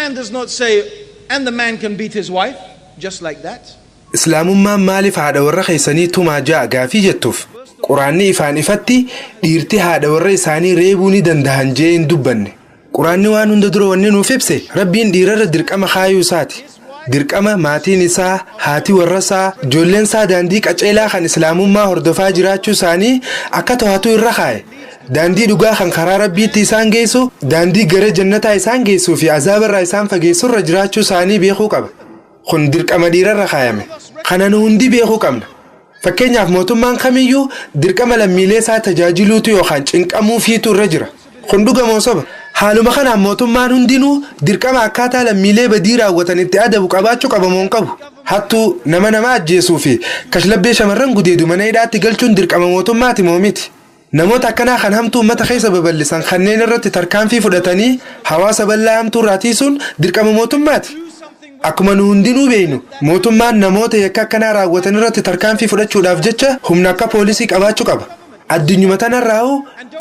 Quran does not say, and the man can beat his wife, just like that. Islaamummaan maaliif haadha warra keessanii tumaa ja'a gaafii jettuuf, Quraanni ifaan ifatti dhiirti haadha warra isaanii reebuu ni dandahan jee hin dubbanne. Quraanni waan hunda dura wanni nuuf ibse Rabbiin dhiirarra dirqama kaayuu isaati. Dirqama maatiin isaa, haati warra isaa, ijoolleen isaa daandii qaceelaa kan Islaamummaa hordofaa jiraachuu isaanii akka to'atu irra kaaye. Daandii dhugaa kan karaa Rabbiitti isaan geessu, daandii gara jannataa isaan geessuu fi azaabarraa isaan fageessurra jiraachuu isaanii beekuu qaba. Kun dirqama dhiirarra kaayame. Kana nu hundi beekuu qabna. Fakkeenyaaf, mootummaan kamiyyuu dirqama lammiilee isaa tajaajiluutu yookaan cinqamuufiitu irra jira. Kun dhugamoo soba? Haaluma kanaan mootummaan hundinuu dirqama akkaataa lammiilee badii raawwatan itti adabu qabaachuu qaba moo hin qabu? Hattuu, nama nama ajjeesuu fi kashlabbee shamarran gudeedu mana hidhaatti galchuun dirqama mootummaati moo miti? Namoota akkanaa kan hamtuu uummata keessa babal'isan kanneen irratti tarkaanfii fudhatanii hawaasa bal'aa hamtuu irraa tiisuun dirqama mootummaati. Akkuma nu hundinuu beeknu, mootummaan namoota yakka akkanaa raawwatan irratti tarkaanfii fudhachuudhaaf jecha humna akka poolisii qabaachuu qaba. Addunyuma tanarraa'u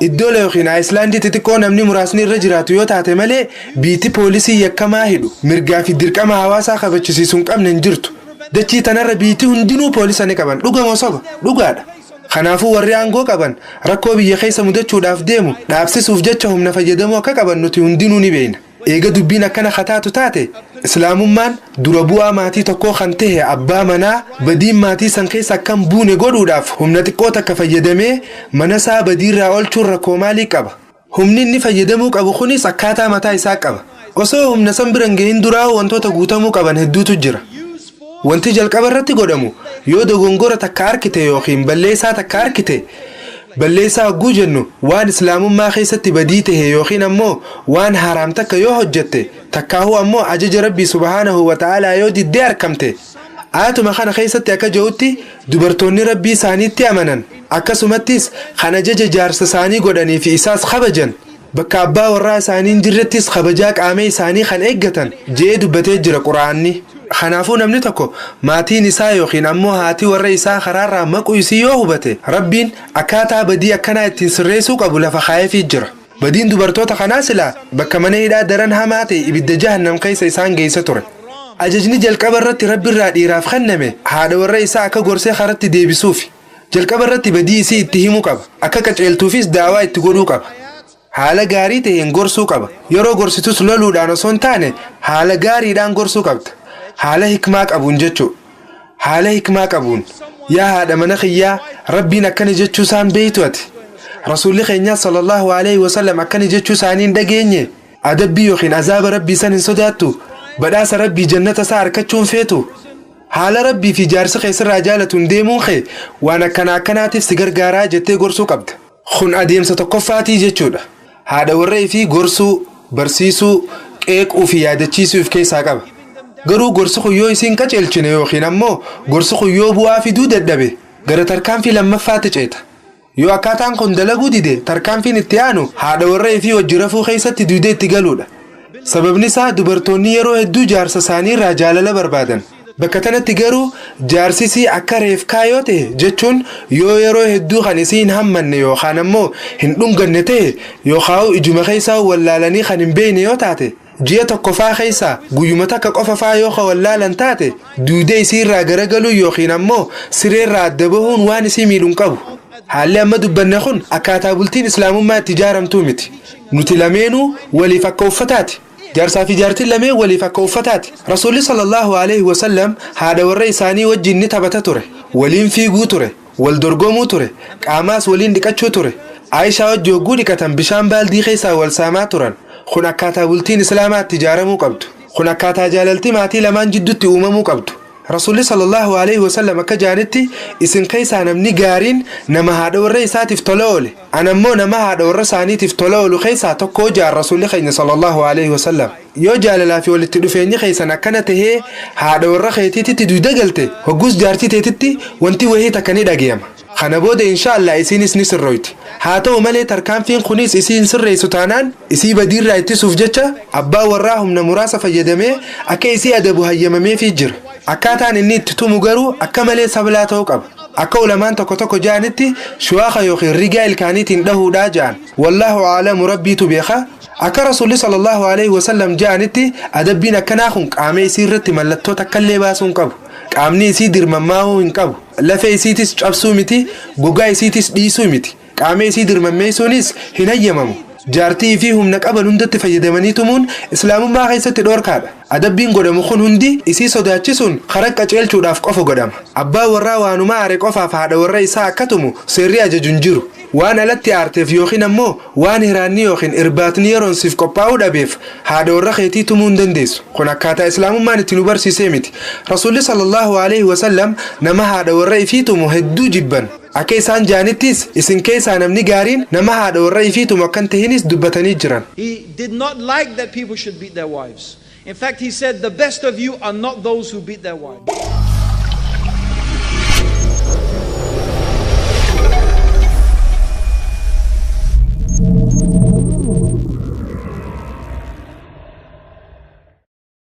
iddoo yookiin Aayislaandii xixiqqoo namni muraasni irra jiraatu yoo taate malee, biitti poolisii yakkamaa hidhu mirgaa fi dirqama hawaasaa kabachisiisuu hin qabne hin jirtu. Dachii tanarra biitti hundinuu poolisa ni qaban. Dhugamoo soba? Dhugaadha. Kanaafuu warri aangoo qaban rakkoo biyya keessa mudachuudhaaf deemu dhaabsisuuf jecha humna fayyadamuu akka qaban nuti hundinuu ni beekna. Eega dubbiin akkana kataatu taate, Islaamummaan dura bu'aa maatii tokkoo kan ta'e abbaa manaa badiin maatii san keessa akkam buune godhuudhaaf humna xiqqoo takka fayyadamee mana isaa badiirraa oolchuun rakkoo maalii qaba? Humni inni fayyadamuu qabu kunis akkaataa mataa isaa qaba. Osoo humna san bira hin gahin duraa wantoota guutamuu qaban hedduutu jira. Wanti jalqaba irratti godhamu, yoo dogongora takka arkite yookiin balleessaa takka arkite, balleessaa hogguu jennu waan Islaamummaa keessatti badii tahe yookiin ammoo waan haraam takka yoo hojjette, takkaahuu ammoo ajaja Rabbii subhaanahu wa ta'aalaa yoo diddee arkamte, aatuma kana keessatti akka jehutti, dubartoonni Rabbii isaaniitti amanan, akkasumattis kan ajaja jaarsa isaanii godhanii fi isaas kabajan, bakka abbaa warraa isaanii hin jirrettis kabajaa qaama isaanii kan eeggatan jee dubbatee jira Quraanni. Kanaafuu namni tokko maatiin isaa yookiin ammoo haati warra isaa karaarraa maquu isii yoo hubate, Rabbiin akkaataa badii akkanaa ittiin sirreessuu qabu lafa kaayefii jira. Badiin dubartoota kanaa silaa bakka mana hidhaa daran hamaa ta'e ibidda jahannam keessa isaan geessa ture. Ajajni jalqaba irratti Rabbi irraa dhiiraaf kenname haadha warra isaa akka gorsee karatti deebisuufi. Jalqaba irratti badii isii itti himuu qaba. Akka qaceeltuufis daawaa itti godhuu qaba. Haala gaarii ta'een gorsuu qaba. Yeroo gorsitus loluudhaan osoo hin taane haala gaariidhaan gorsuu qabda. Haala hikmaa qabuun jechuu. Haala hikmaa qabuun, "Yaa haadha mana kiyyaa, Rabbiin akkana jechuu isaan beeytu ati? Rasuulli keenyaa sallallahu alaihi wasallam akkana jechuu isaanii hin dhageenye? Adabbii yookiin azaaba Rabbii san hin sodaattu? Badhaasa Rabbii jannata isaa argachuun feetu? Haala Rabbii fi jaarsi keessirraa jaalatuun deemuun kee waan akkana akkanaatiif si gargaaraa," jettee gorsuu qabda. Kun adeemsa tokkoffaatii jechuudha. Haadha warra fi gorsuu, barsiisuu, qeequu fi yaadachiisuu of keessaa qaba. Garuu gorsi kun yoo isiin qaceelchine yookiin ammoo gorsi kun yoo bu'aa fiduu dadhabe, gara tarkaanfii lammaffaatti ceeta. Yoo akkaataan kun dalaguu dide, tarkaanfiin itti aanu haadha warra fi wajji rafuu keessatti duudee itti galuudha. Sababni isaa dubartoonni yeroo hedduu jaarsa isaanii irraa jaalala barbaadan. Bakka tanatti garuu jaarsisii akka reefkaa yoo ta'e, jechuun yoo yeroo hedduu kan isii hin hammanne yookaan ammoo hin dhunganne ta'e, yookaan ijuma keessaa wallaalanii kan hin beekne yoo taate, ji'a tokko faa keessaa guyyuma takka qofa faa yoo ka wallaalan taate, duudee isii irraa garagaluu yookiin ammoo sireerraa adda bahuun waan isii miidhu hin qabu. Haalli amma dubbanne kun akkaataa bultiin Islaamummaa itti ijaaramtuu miti. Nuti lameenuu waliif akka uffataati. Jaarsaa fi jaartiin lameen waliif akka uffataati. Rasuulli sallallahu alaihi wasallam haadha warra isaanii wajjin ni taphata ture. Waliin fiiguu ture. Wal dorgomuu ture. Qaamaas waliin dhiqachuu ture. Aayishaa wajji hogguu dhiqatan bishaan baaldii keessaa wal saamaa turan. Kun akkaataa bultiin Islaamaa itti ijaaramuu qabdu. Kun akkaataa jaalalti maatii lamaan jidduutti uumamuu qabdu. Rasuulli sallallahu alaihi wasallam akka jaanitti, "Isin keessaa namni gaariin nama haadha warra isaatiif tola oole. Ana immoo nama haadha warra isaaniitiif tola oolu keessaa tokko," jaan Rasuulli keenya sallallahu alaihi wasallam. Yoo jaalalaa fi walitti dhufeenyi keessan akkana tahee haadha warra keetiititti dugda galte, hogguus jaartii teetitti wanti wahii takka ni dhagayama. Kana booda inshaallah isiinis ni sirroyti. Haa ta'u malee, tarkaanfiin kunis isiin sirreessu taanaan, isii badiirraa ittisuuf jecha abbaa warraa humna muraasa fayyadamee akka isii adabu hayyamameefii jira. Akkaataan inni itti tumu garuu akka malee sablaa ta'uu qaba. Akka ulamaan tokko tokko ja'anitti shuwaaka yookiin rigaa ilkaaniitiin dhahuudhaa ja'an. Wallaahu aalamu, Rabbiitu beeka. Akka Rasuulli sallallahu alaihi wasallam ja'anitti, adabbiin akkanaa kun qaama isii irratti mallattoo takkallee baasuu hin qabu. Qaamni isii dirmammaa'uu hin qabu. Lafee isiitis cabsuu miti, gogaa isiitis dhiisuu miti. Qaama isii dirmammeessuunis hin hayyamamu. Jaartii fi humna qaban hundatti fayyadamanii tumuun Islaamummaa keessatti dhoorkaadha. Adabbiin godhamu kun hundi isii sodaachisuun karaa qaceelchuudhaaf qofa godhama. Abbaan warraa waanuma aare qofaaf haadha warra isaa akka tumu seerri ajaju hin jiru. Waan alatti aarteef yookiin ammoo waan hiraanni yookiin irbaatni yeroon siif qophaa'uu dhabeef haadha warra keetii tumuu hin dandeessu. Kun akkaataa Islaamummaan itti nu barsiisee miti. Rasuulli sallallahu alaihi wasallam nama haadha warra ifii tumu hedduu jibban. Akka isaan jaanittis, isin keessaa namni gaariin nama haadha warra ifii tumu akkan tahinis dubbatanii jiran. He did not like that people should beat their wives. In fact, he said, "The best of you are not those who beat their wives."